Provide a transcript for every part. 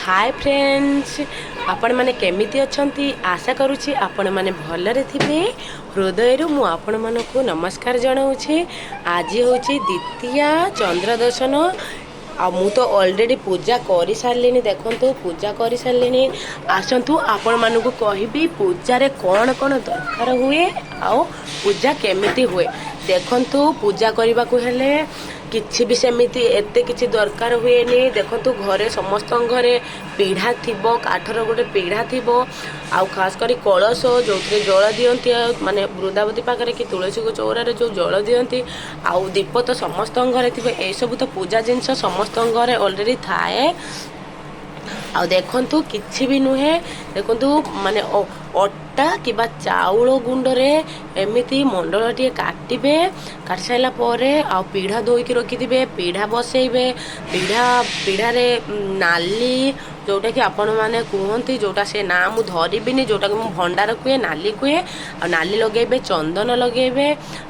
ହାଏ friends, ଆପଣମାନେ କେମିତି ଅଛନ୍ତି? ଆଶା କରୁଛି ଆପଣମାନେ ଭଲରେ ଥିବେ। ହୃଦୟରୁ ମୁଁ ଆପଣମାନଙ୍କୁ ନମସ୍କାର ଜଣାଉଛି। ଆଜି ହେଉଛି ଦ୍ୱିତୀୟା ଚନ୍ଦ୍ର ଦର୍ଶନ, ଆଉ ମୁଁ ତ ଅଲରେଡ଼ି ପୂଜା କରିସାରିଲିଣି। ଦେଖନ୍ତୁ, ପୂଜା କରିସାରିଲିଣି। ଆସନ୍ତୁ, ଆପଣମାନଙ୍କୁ କହିବି ପୂଜାରେ କ'ଣ କ'ଣ ଦରକାର ହୁଏ ଆଉ ପୂଜା କେମିତି ହୁଏ। ଦେଖନ୍ତୁ, ପୂଜା କରିବାକୁ ହେଲେ କିଛି ବି ସେମିତି ଏତେ କିଛି ଦରକାର ହୁଏନି। ଦେଖନ୍ତୁ, ଘରେ ସମସ୍ତଙ୍କ ଘରେ ପିଢ଼ା ଥିବ, କାଠର ଗୋଟେ ପିଢ଼ା ଥିବ, ଆଉ ଖାସ କରି କଳସ ଯେଉଁଥିରେ ଜଳ ଦିଅନ୍ତି, ଆଉ ମାନେ ବୃନ୍ଦାବତୀ ପାଖରେ କି ତୁଳସୀ ଚଉରାରେ ଯେଉଁ ଜଳ ଦିଅନ୍ତି, ଆଉ ଦୀପ ତ ସମସ୍ତଙ୍କ ଘରେ ଥିବ। ଏସବୁ ତ ପୂଜା ଜିନିଷ ସମସ୍ତଙ୍କ ଘରେ ଅଲରେଡ଼ି ଥାଏ। ଆଉ ଦେଖନ୍ତୁ, କିଛି ବି ନୁହେଁ। ଦେଖନ୍ତୁ, ମାନେ ଅଟା କିମ୍ବା ଚାଉଳ ଗୁଣ୍ଡରେ ଏମିତି ମଣ୍ଡଳଟିଏ କାଟିବେ। କାଟି ସାରିଲା ପରେ ଆଉ ପିଢ଼ା ଧୋଇକି ରଖିଥିବେ, ପିଢ଼ା ବସେଇବେ। ପିଢ଼ାରେ ନାଲି, ଯେଉଁଟାକି ଆପଣମାନେ କୁହନ୍ତି, ଯେଉଁଟା ସେ ନାଁ ମୁଁ ଧରିବିନି, ଯେଉଁଟାକି ମୁଁ ଭଣ୍ଡାର କୁହେ, ନାଲି କୁହେ। ଆଉ ନାଲି ଲଗେଇବେ, ଚନ୍ଦନ ଲଗେଇବେ,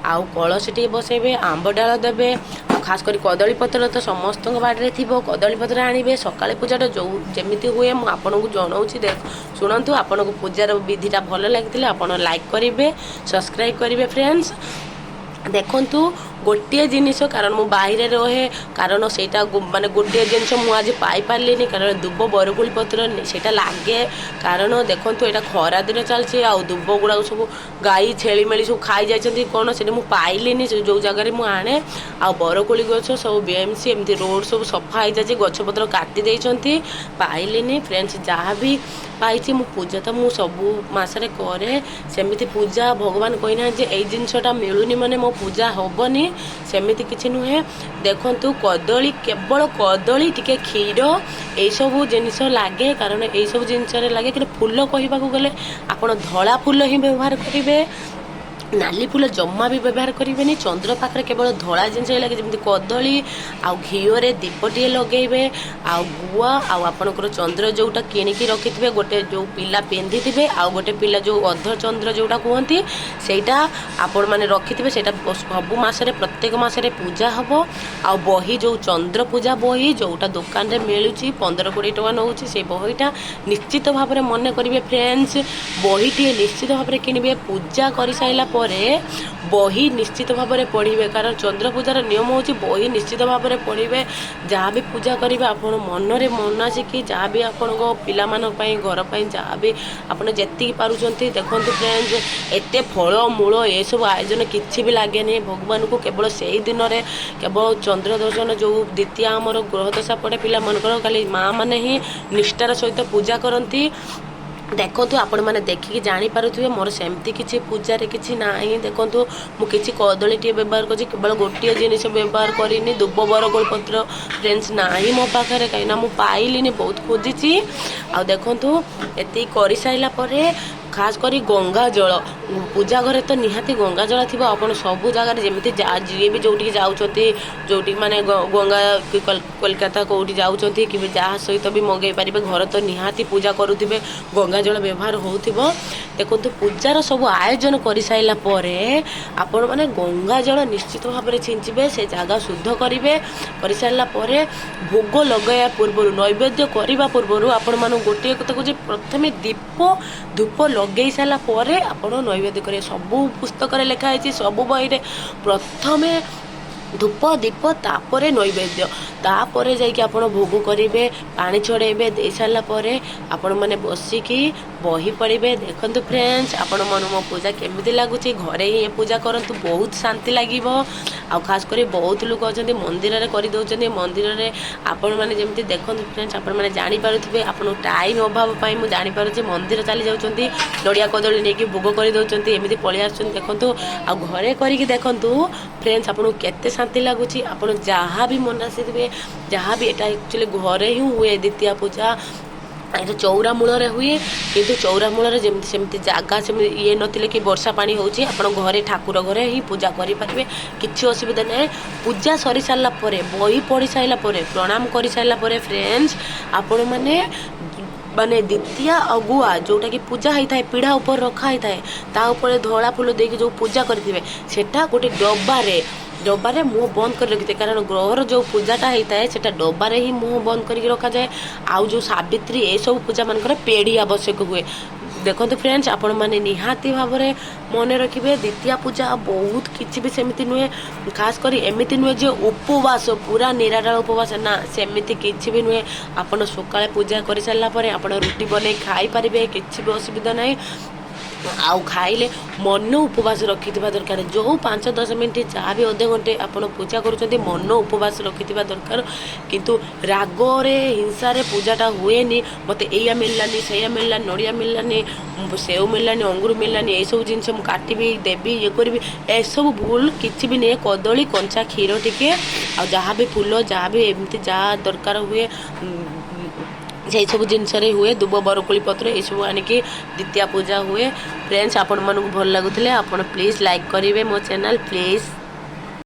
ଆଉ କଳସୀ ଟିକେ ବସେଇବେ, ଆମ୍ବ ଡାଳ ଦେବେ, ଆଉ ଖାସ କରି କଦଳୀ ପତ୍ର ତ ସମସ୍ତଙ୍କ ବାଡ଼ିରେ ଥିବ, କଦଳୀ ପତ୍ର ଆଣିବେ। ସକାଳେ ପୂଜାଟା ଯେଉଁ ଯେମିତି ହୁଏ ମୁଁ ଆପଣଙ୍କୁ ଜଣାଉଛି, ଦେଖ ଶୁଣନ୍ତୁ। ଆପଣଙ୍କୁ ପୂଜାର ବିଧିଟା ଭଲ ଲାଗିଥିଲେ ଆପଣ ଲାଇକ୍ କରିବେ, ସବସ୍କ୍ରାଇବ୍ କରିବେ। ଫ୍ରେଣ୍ଡସ୍, ଦେଖନ୍ତୁ, ଗୋଟିଏ ଜିନିଷ, କାରଣ ମୁଁ ବାହିରେ ରହେ, କାରଣ ସେଇଟା ମାନେ ଗୋଟିଏ ଜିନିଷ ମୁଁ ଆଜି ପାଇପାରିଲିନି, କାରଣ ଦୁବ ବରକୋଳି ପତ୍ର ସେଇଟା ଲାଗେ। କାରଣ ଦେଖନ୍ତୁ, ଏଇଟା ଖରା ଦିନ ଚାଲିଛି, ଆଉ ଦୁବ ଗୁଡ଼ାକ ସବୁ ଗାଈ ଛେଳି ମେଳି ସବୁ ଖାଇ ଯାଇଛନ୍ତି କ'ଣ, ସେଇଟା ମୁଁ ପାଇଲିନି ସେ ଯେଉଁ ଜାଗାରେ ମୁଁ ଆଣେ। ଆଉ ବରକୋଳି ଗଛ ସବୁ ବିଏମ୍ସି ଏମିତି ରୋଡ଼ ସବୁ ସଫା ହେଇଯାଇଛି, ଗଛପତ୍ର କାଟି ଦେଇଛନ୍ତି, ପାଇଲିନି। ଫ୍ରେଣ୍ଡସ୍, ଯାହା ବି ପାଇଛି ମୁଁ, ପୂଜା ତ ମୁଁ ସବୁ ମାସରେ କରେ। ସେମିତି ପୂଜା ଭଗବାନ କହିନାହାନ୍ତି ଯେ ଏଇ ଜିନିଷଟା ମିଳୁନି ମାନେ ମୋ ପୂଜା ହେବନି, ସେମିତି କିଛି ନୁହେଁ। ଦେଖନ୍ତୁ, କଦଳୀ, କେବଳ କଦଳୀ, ଟିକେ କ୍ଷୀର, ଏଇସବୁ ଜିନିଷ ଲାଗେ, କାରଣ ଏଇସବୁ ଜିନିଷରେ ଲାଗେ। କିନ୍ତୁ ଫୁଲ କହିବାକୁ ଗଲେ ଆପଣ ଧଳା ଫୁଲ ହିଁ ବ୍ୟବହାର କରିବେ, ନାଲି ଫୁଲ ଜମା ବି ବ୍ୟବହାର କରିବେନି। ଚନ୍ଦ୍ର ପାଖରେ କେବଳ ଧଳା ଜିନିଷ ହିଁ ଲାଗେ, ଯେମିତି କଦଳୀ, ଆଉ ଘିଅରେ ଦୀପଟିଏ ଲଗେଇବେ, ଆଉ ଗୁଆ, ଆଉ ଆପଣଙ୍କର ଚନ୍ଦ୍ର ଯେଉଁଟା କିଣିକି ରଖିଥିବେ, ଗୋଟେ ଯେଉଁ ପିଲା ପିନ୍ଧିଥିବେ, ଆଉ ଗୋଟେ ପିଲା ଯେଉଁ ଅର୍ଦ୍ଧ ଚନ୍ଦ୍ର ଯେଉଁଟା କୁହନ୍ତି, ସେଇଟା ଆପଣମାନେ ରଖିଥିବେ। ସେଇଟା ସବୁ ମାସରେ, ପ୍ରତ୍ୟେକ ମାସରେ ପୂଜା ହେବ। ଆଉ ବହି, ଯେଉଁ ଚନ୍ଦ୍ର ପୂଜା ବହି ଯେଉଁଟା ଦୋକାନରେ ମିଳୁଛି, 15-20 ଟଙ୍କା ନେଉଛି, ସେଇ ବହିଟା ନିଶ୍ଚିତ ଭାବରେ ମନେ କରିବେ। ଫ୍ରେଣ୍ଡସ୍, ବହିଟିଏ ନିଶ୍ଚିତ ଭାବରେ କିଣିବେ। ପୂଜା କରିସାରିଲା ପରେ ବହି ନିଶ୍ଚିତ ଭାବରେ ପଢ଼ିବେ, କାରଣ ଚନ୍ଦ୍ର ପୂଜାର ନିୟମ ହେଉଛି ବହି ନିଶ୍ଚିତ ଭାବରେ ପଢ଼ିବେ। ଯାହା ବି ପୂଜା କରିବେ, ଆପଣ ମନରେ ମନାସିକି ଯାହା ବି ଆପଣଙ୍କ ପିଲାମାନଙ୍କ ପାଇଁ, ଘର ପାଇଁ, ଯାହା ବି ଆପଣ ଯେତିକି ପାରୁଛନ୍ତି। ଦେଖନ୍ତୁ ଫ୍ରେଣ୍ଡସ୍, ଏତେ ଫଳ ମୂଳ ଏସବୁ ଆୟୋଜନ କିଛି ବି ଲାଗେନି ଭଗବାନଙ୍କୁ। କେବଳ ସେଇ ଦିନରେ, କେବଳ ଚନ୍ଦ୍ର ଦର୍ଶନ ଯେଉଁ ଦ୍ୱିତୀୟ ଆମର ଗ୍ରହ ଦଶା ପଡ଼େ, ପିଲାମାନଙ୍କର ଖାଲି ମା' ମାନେ ହିଁ ନିଷ୍ଠାର ସହିତ ପୂଜା କରନ୍ତି। ଦେଖନ୍ତୁ, ଆପଣମାନେ ଦେଖିକି ଜାଣିପାରୁଥିବେ ମୋର ସେମିତି କିଛି ପୂଜାରେ କିଛି ନାହିଁ। ଦେଖନ୍ତୁ, ମୁଁ କିଛି କଦଳୀଟିଏ ବ୍ୟବହାର କରିଛି, କେବଳ ଗୋଟିଏ ଜିନିଷ ବ୍ୟବହାର କରିନି, ଦୁବ ବରକୋଳି ପତ୍ର ଫ୍ରେଣ୍ଡସ୍ ନାହିଁ ମୋ ପାଖରେ, କାହିଁକିନା ମୁଁ ପାଇଲିନି, ବହୁତ ଖୋଜିଛି। ଆଉ ଦେଖନ୍ତୁ, ଏତିକି କରିସାରିଲା ପରେ ଖାସ କରି ଗଙ୍ଗା ଜଳ, ପୂଜା ଘରେ ତ ନିହାତି ଗଙ୍ଗା ଜଳ ଥିବ। ଆପଣ ସବୁ ଜାଗାରେ ଯେମିତି ଯିଏ ବି ଯେଉଁଠିକି ଯାଉଛନ୍ତି, ଯେଉଁଠିକି ମାନେ ଗଙ୍ଗା କି କୋଲକାତା କେଉଁଠି ଯାଉଛନ୍ତି କି ଯାହା ସହିତ ବି ମଗେଇ ପାରିବେ। ଘରେ ତ ନିହାତି ପୂଜା କରୁଥିବେ, ଗଙ୍ଗା ଜଳ ବ୍ୟବହାର ହେଉଥିବ। ଦେଖନ୍ତୁ, ପୂଜାର ସବୁ ଆୟୋଜନ କରିସାରିଲା ପରେ ଆପଣମାନେ ଗଙ୍ଗା ଜଳ ନିଶ୍ଚିତ ଭାବରେ ଛିଞ୍ଚିବେ, ସେ ଜାଗା ଶୁଦ୍ଧ କରିବେ। କରିସାରିଲା ପରେ ଭୋଗ ଲଗାଇବା ପୂର୍ବରୁ, ନୈବେଦ୍ୟ କରିବା ପୂର୍ବରୁ ଆପଣମାନଙ୍କୁ ଗୋଟିଏ କଥା କହୁଛି, ପ୍ରଥମେ ଦୀପ ଧୂପ ଲଗେଇ ସାରିଲା ପରେ ଆପଣ ନୈବେଦ୍ୟ କରିବେ। ସବୁ ପୁସ୍ତକରେ ଲେଖା ହେଇଛି, ସବୁ ବହିରେ, ପ୍ରଥମେ ଧୂପ ଦୀପ, ତାପରେ ନୈବେଦ୍ୟ, ତାପରେ ଯାଇକି ଆପଣ ଭୋଗ କରିବେ, ପାଣି ଛଡ଼େଇବେ। ଦେଇ ସାରିଲା ପରେ ଆପଣମାନେ ବସିକି ବହି ପଢ଼ିବେ। ଦେଖନ୍ତୁ ଫ୍ରେଣ୍ଡସ୍, ଆପଣମାନଙ୍କୁ ମୋ ପୂଜା କେମିତି ଲାଗୁଛି? ଘରେ ହିଁ ଏ ପୂଜା କରନ୍ତୁ, ବହୁତ ଶାନ୍ତି ଲାଗିବ। ଆଉ ଖାସ କରି ବହୁତ ଲୋକ ଅଛନ୍ତି ମନ୍ଦିରରେ କରିଦେଉଛନ୍ତି। ମନ୍ଦିରରେ ଆପଣମାନେ ଯେମିତି, ଦେଖନ୍ତୁ ଫ୍ରେଣ୍ଡସ୍, ଆପଣମାନେ ଜାଣିପାରୁଥିବେ, ଆପଣଙ୍କୁ ଟାଇମ୍ ଅଭାବ ପାଇଁ ମୁଁ ଜାଣିପାରୁଛି, ମନ୍ଦିର ଚାଲି ଯାଉଛନ୍ତି, ନଡ଼ିଆ କଦଳୀ ନେଇକି ଭୋଗ କରିଦେଉଛନ୍ତି, ଏମିତି ପଳେଇ ଆସୁଛନ୍ତି। ଦେଖନ୍ତୁ, ଆଉ ଘରେ କରିକି ଦେଖନ୍ତୁ ଫ୍ରେଣ୍ଡସ୍, ଆପଣଙ୍କୁ କେତେ ଶାନ୍ତି ଲାଗୁଛି। ଆପଣ ଯାହା ବି ମନେ ଆସିଥିବେ, ଯାହା ବି, ଏଇଟା ଆକ୍ଚୁଆଲି ଘରେ ହିଁ ହୁଏ ଦ୍ୱିତୀୟା ପୂଜା। ଏଇଟା ଚଉରା ମୂଳରେ ହୁଏ, କିନ୍ତୁ ଚଉରା ମୂଳରେ ଯେମିତି ସେମିତି ଜାଗା ସେମିତି ଇଏ ନଥିଲେ କି ବର୍ଷା ପାଣି ହେଉଛି, ଆପଣ ଘରେ ଠାକୁର ଘରେ ହିଁ ପୂଜା କରିପାରିବେ, କିଛି ଅସୁବିଧା ନାହିଁ। ପୂଜା ସରି ସାରିଲା ପରେ, ବହି ପଢ଼ି ସାରିଲା ପରେ, ପ୍ରଣାମ କରିସାରିଲା ପରେ ଫ୍ରେଣ୍ଡସ୍, ଆପଣମାନେ ମାନେ ଦ୍ୱିତୀୟା ଆଉ ଗୁଆ ଯେଉଁଟାକି ପୂଜା ହେଇଥାଏ, ପିଢ଼ା ଉପରେ ରଖା ହେଇଥାଏ, ତା ଉପରେ ଧଳା ଫୁଲ ଦେଇକି ଯେଉଁ ପୂଜା କରିଥିବେ, ସେଟା ଗୋଟେ ଡବାରେ ଡବାରେ ମୁହଁ ବନ୍ଦ କରି ରଖିଥାଏ, କାରଣ ଗ୍ରହର ଯେଉଁ ପୂଜାଟା ହେଇଥାଏ, ସେଟା ଡବାରେ ହିଁ ମୁହଁ ବନ୍ଦ କରିକି ରଖାଯାଏ। ଆଉ ଯେଉଁ ସାବିତ୍ରୀ, ଏସବୁ ପୂଜା ମାନଙ୍କରେ ପେଢ଼ି ଆବଶ୍ୟକ ହୁଏ। ଦେଖନ୍ତୁ ଫ୍ରେଣ୍ଡସ୍, ଆପଣମାନେ ନିହାତି ଭାବରେ ମନେ ରଖିବେ, ଦ୍ୱିତୀୟା ପୂଜା ବହୁତ କିଛି ବି ସେମିତି ନୁହେଁ। ଖାସ କରି ଏମିତି ନୁହେଁ ଯେ ଉପବାସ, ପୁରା ନିରାଡାଳ ଉପବାସ, ନା, ସେମିତି କିଛି ବି ନୁହେଁ। ଆପଣ ସକାଳେ ପୂଜା କରିସାରିଲା ପରେ ଆପଣ ରୁଟି ବନେଇ ଖାଇପାରିବେ, କିଛି ବି ଅସୁବିଧା ନାହିଁ। ଆଉ ଖାଇଲେ ମନ ଉପବାସ ରଖିଥିବା ଦରକାର। ଯେଉଁ 5-10 ମିନିଟ୍, ଯାହା ବି ଅଧେ ଘଣ୍ଟେ ଆପଣ ପୂଜା କରୁଛନ୍ତି, ମନ ଉପବାସ ରଖିଥିବା ଦରକାର। କିନ୍ତୁ ରାଗରେ, ହିଂସାରେ ପୂଜାଟା ହୁଏନି। ମୋତେ ଏଇଆ ମିଳିଲାନି, ସେଇଆ ମିଳିଲାନି, ନଡ଼ିଆ ମିଳିଲାନି, ସେଉ ମିଳିଲାନି, ଅଙ୍ଗୁର ମିଳିଲାନି, ଏଇସବୁ ଜିନିଷ ମୁଁ କାଟିବି, ଦେବି, ଇଏ କରିବି, ଏସବୁ ଭୁଲ। କିଛି ବି ନୁହେଁ, କଦଳୀ, କଞ୍ଚା କ୍ଷୀର ଟିକେ, ଆଉ ଯାହା ବି ଫୁଲ, ଯାହା ବି ଏମିତି ଯାହା ଦରକାର ହୁଏ, ସେଇ ସବୁ ଜିନିଷରେ ହୁଏ। ଦୁବ, ବରକୋଳି ପତ୍ର, ଏସବୁ ଆଣିକି ଦ୍ୱିତୀୟା ପୂଜା ହୁଏ। ଫ୍ରେଣ୍ଡସ୍, ଆପଣମାନଙ୍କୁ ଭଲ ଲାଗୁଥିଲେ ଆପଣ ପ୍ଲିଜ୍ ଲାଇକ୍ କରିବେ ମୋ ଚ୍ୟାନେଲ୍, ପ୍ଲିଜ୍।